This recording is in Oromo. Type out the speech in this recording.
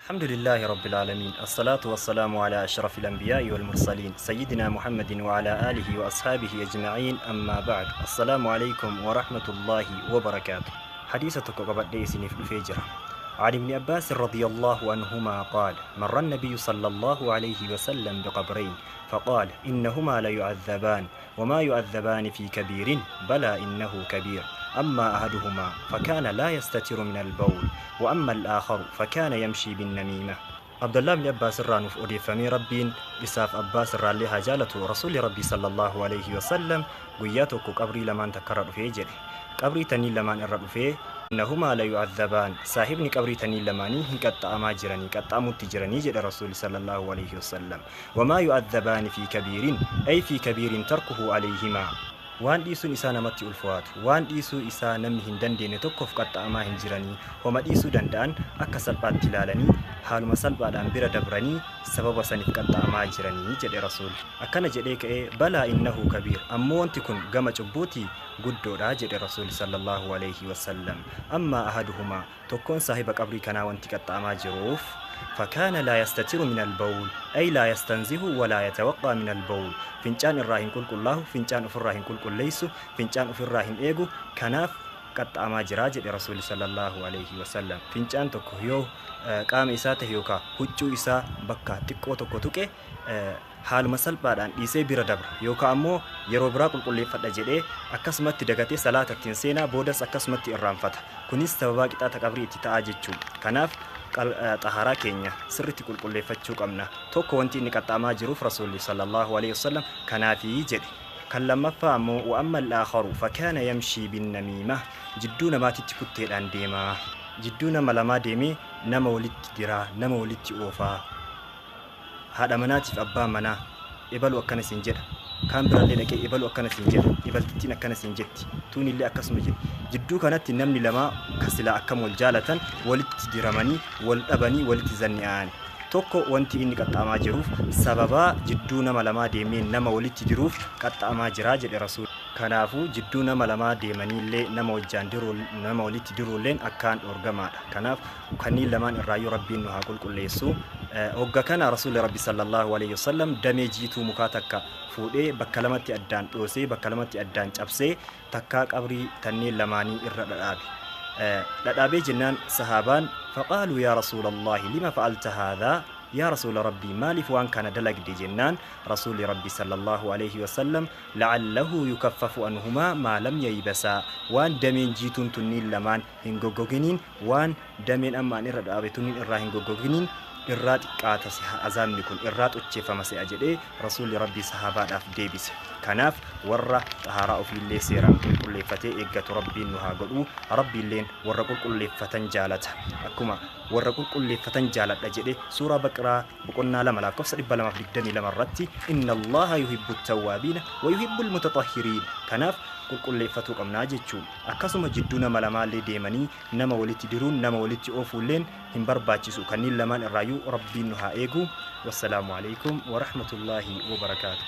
الحمد لله رب العالمين، الصلاة والسلام على أشرف الأنبياء والمرسلين، سيدنا محمد وعلى آله وأصحابه أجمعين. أما بعد، السلام عليكم ورحمة الله وبركاته. حديث tokko qabadhee isiniif dhufee jira. عن ابن عباس رضي الله عنهما قال: مر النبي صلى الله عليه وسلم بقبرين فقال: إنهما ليعذبان، وما يعذبان في كبير، بلى إنه كبير. أما أحدهما فكان لا يستتر من البول، وأما الآخر فكان يمشي بالنميمة. عبد الله بن عباس irraa nuuf odeeffamee, Rabbiin isaaf Abbaas irraallee haa jaalatu, Rasuulli Rabbii sallallahu alaihi wasallam guyyaa tokko qabrii lamaan takkarra dhufee jedhe. Qabrii tanii lamaan irra dhufee, إنهما ليعذبان, saahibni qabrii tanii lamaanii hin qaxxa'amaa jiranii, qaxxa'amutti jiranii jedhe Rasuulli sallallahu alaihi wasallam. وما يعذبان في كبير، أي في كبير تركه عليهما. Waan dhiisuun isaa namatti ulfaatu, waan dhiisuu isaa namni hin dandeenye tokkoof qaxxa'amaa hin jiranii. Homa dhiisuu danda'an akka salphaatti ilaalanii, haaluma salphaadhaan bira dabranii, sababa saniif qaxxa'amaa jiranii jedhe Rasuulli. Akkana jedhee ka'ee, بلى إنه كبير, ammoo wanti kun gama cubbuutii guddoodha jedhe Rasuulli sallallahu alaihi wasallam. أما أحدهما, tokkoon saahiba qabrii kanaa wanti qaxxa'amaa jiruuf, فكان لا يستتر من البول، أي لا يستنزه ولا يتوقى من البول. Fincaan irraa hin qulqullaa'u, fincaan ofirraa hin qulqulleessu, fincaan ofirraa hin eegu, kanaaf qaxxa'amaa jiraa jedhe Rasuulli sallallahu alaihi wasallam. Fincaan tokko yoo qaama isaa ta'e yookaan huccuu isaa bakka xiqqoo tokko tuqe, haaluma salphaadhaan dhiisee bira dabra, yookaan ammoo yeroo biraa qulqulleeffadha jedhee akkasumatti dagatee salaata ittiin seenaa, boodas akkasumatti irraanfata. Kunis sababaa qixaaxa qabrii itti ta'aa jechuudha. Kanaaf xaharaa keenya sirriitti qulqulleeffachuu qabna. Tokko wanti inni qaxxaamaa jiruuf Rasuulli sallallahu alaihi wasallam kanaafii jedhe. Kan lammaffaa ammoo, وأما الآخر فكان يمشي بالنميمة, jidduu namaatitti kutteedhaan deemaa, jidduu nama lamaa deemee nama walitti diraa, nama walitti oofaa. Haadha manaatiif abbaa manaa ebalu akkana siin jedha, kaan biraallee dhaqee ebalu akkana siin jedha, ebaltittiin akkana siin jetti, tuunillee akkasuma jedhe. Jidduu kanatti namni lamaa kasilaa akkam wal jaalatan walitti diramanii, wal dhabanii, walitti zanni'an. Tokko wanti inni qaxxaamaa jiruuf sababaa jidduu nama lamaa deemee nama walitti diruuf qaxxaamaa jiraa jedhe Rasuul. Kanaafuu jidduu nama lamaa deemaniillee nama wajjaan diruu, nama walitti diruulleen akkaan dhoorgamaadha. Kanaaf kanneen lamaan irraayyuu Rabbiin nu haa qulqulleessu. Hogga kana Rasuulli Rabbi sallallahu alaihi wasallam damee jiituu mukaa takka fuudhee bakka lamatti addaan dhoosee, bakka lamatti addaan cabsee, takkaa qabrii tanneen lamaanii irra dhadhaabe. Dhadhaabee jennaan sahaabaan, فقالوا: يا رسول الله، لم فعلت هذا؟ Yaa Rasuula Rabbii, maaliif waan kana dalagde jennaan, Rasuulli Rabbi sallallahu alaihi wasallam, لعله يخفف عنهما ما لم ييبسا, waan dameen jiituun tunniin lamaan hin goggoginiin, waan dameen amma an irra dhaabe tunniin irraa hin goggoginiin, irraa xiqqaata si'a, azaabni kun irraa xocheeffama se'a jedhee Rasuulli Rabbii sahaabaadhaaf deebise. Kanaaf warra xahaaraa ofiillee seeraan qulqulleeffatee eeggatu Rabbiin nu haa godhu. Rabbiilleen warra qulqulleeffatan jaalata. Akkuma warra qulqulleeffatan jaaladha jedhe suuraa Baqraa boqonnaa 2 lakkoofsa 222 irratti, إن الله يحب التوابين ويحب المتطهرين. Kanaaf qulqulleeffatuu qabnaa jechuun. Akkasuma jidduu nama lamaallee deemanii nama walitti diruun, nama walitti oofuulleen hin barbaachisu. Kanneen lamaan irraayyuu Rabbiin nu haa eegu. والسلام عليكم ورحمة الله وبركاته.